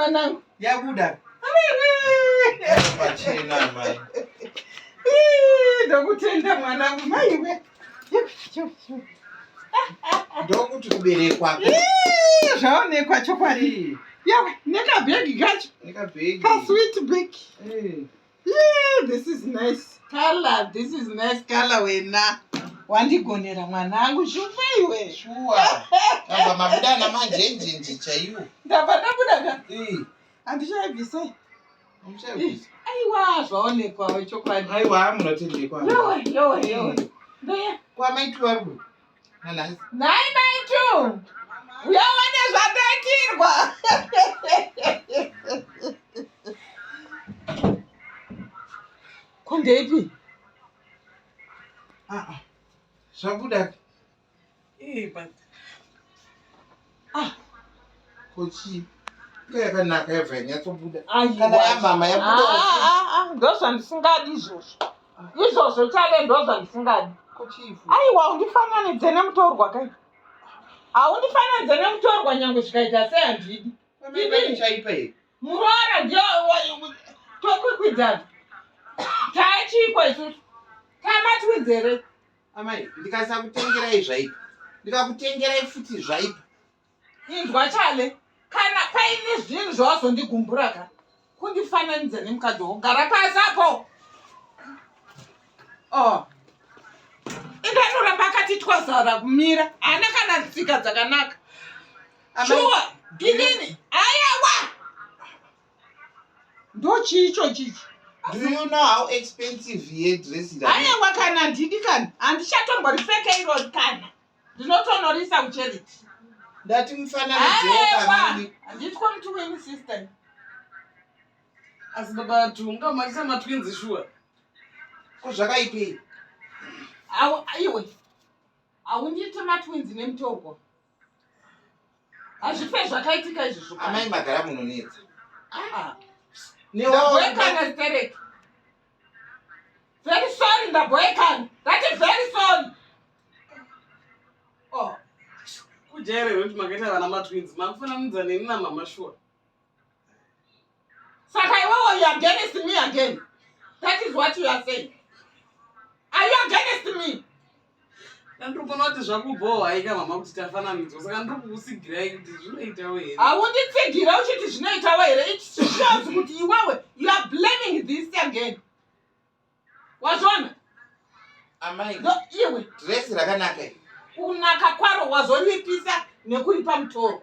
mwanangu. Yabuda. Pachena mai. Ndokutenda mwanangu maiwe. Ndokuti kuberekwa. Zvaonekwa chokwadi. Yawe nekabhegi kacho. Nekabhegi. Kasweet bag. Yeah, this is nice color. This is nice color wena. Wandigonera mwanangu shupa iwe. Shuwa. Tabva mabuda ana manjenjenje chaiwo. Ndabva ndabuda ka. Handichaibvisa. Muchaibvisa. Aiwa zvaonekwa chokwadi. Aiwa munotendekwa. Yowe yowe yowe. Ndoya. Kwamaitu vari kupi? Nanhasi. Nhai maitu. Uyaone zvandaitirwa. Ko ndeipi? Ah, ah. Zvabuda. Eh, but Ah, Ko chii? Inga yakanaka yabva yanyatsobuda. aiwa. Kana yamama yabuda. Ah, ah, ah, ndozvandisingadi izvozvo. Izvozvo chale ndozvandisingadi. Ko chii futi? Aiwa undifananidze nemutorwa kai. Haundifananidze nemutorwa nyangwe zvikaita sei handidi. Amai pane chaipa here? Muroora ndiyo tokwikwidzana. Tachikwa isusu. Tamatwidze here? Amai, ndikasakutengerai zvaipa. Ndikakutengerai futi zvaipa. Inzwa chale, kana paine zvinhu zvawazondigumbura ka, kundifananidza nemukadzi wako. Gara pasi apo. Oh. Inga anoramba akati twazara kumira. Haana kana tsika dzakanaka. Shuwa, inini, ayawa. Ndochii ichochi ichi? Do you know how expensive hairdress is? Aiwa kana handidi kana handichatomboripfeke irori kana ndinotonorisa kucharity. Ndati mufananidzo kamini. Handitwa mutwin sister. Asi baba Tunga maisa matwins shuwa. Ko zvakaipei? Awu iwe. Haundiite matwins nemutorwa. Hazvife zvakaitika izvozvo. Amai magara munonetsa. Ah. Ndabhoekana stereki. Very sorry ndabhoekana. That is very sorry. Oh. Kujaira here kuti makaita vana matwins makufananidza neni namama shuwa. Saka iwewe you are against me again. That is what you are saying. Are you against me? Ndandiri kuona kuti zvakubhohwa ika mama kuti tafananidzwa saka ndiri kukusigirai kuti zvinoitawo here. Haunditsigira uchiti zvinoitawo here. It shows kuti iwewe you are blaming this again. Wazviona? Amai. No, iwe. Dress rakanaka iri. Kunaka kwaro wazoripisa nekuripa mutoro.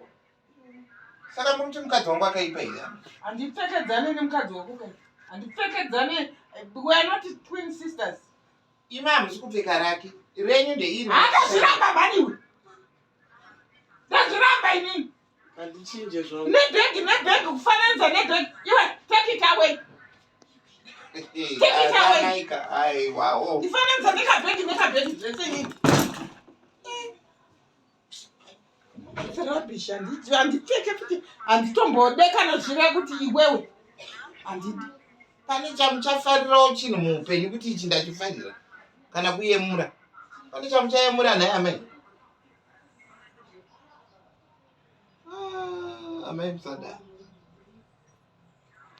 Saka muri kuti mukadzi wangu akaipa here? Handipfekedzane nemukadzi wako kai. Handipfekedzane. We are not twin sisters. Imi hamusi kupfeka rake. Renyu ndeiri. Handazviramba mhani iwe. Ndazviramba inini. Handichinje zvangu. Nebhegi nebhegi kufananidza nebhegi. Iwe take it away. Take it away. Aiwa. Ndifananidza nekabhegi nekabhegi zvese inini. It's rubbish handipfeke futi handitombode kana zvireva kuti iwewe handidi. Pane chamuchafarirawo chinhu muupenyu kuti ichi ndachifarira kana kuyemura. Pane chamuchayemura nhai amai. Ah, amai musadaro.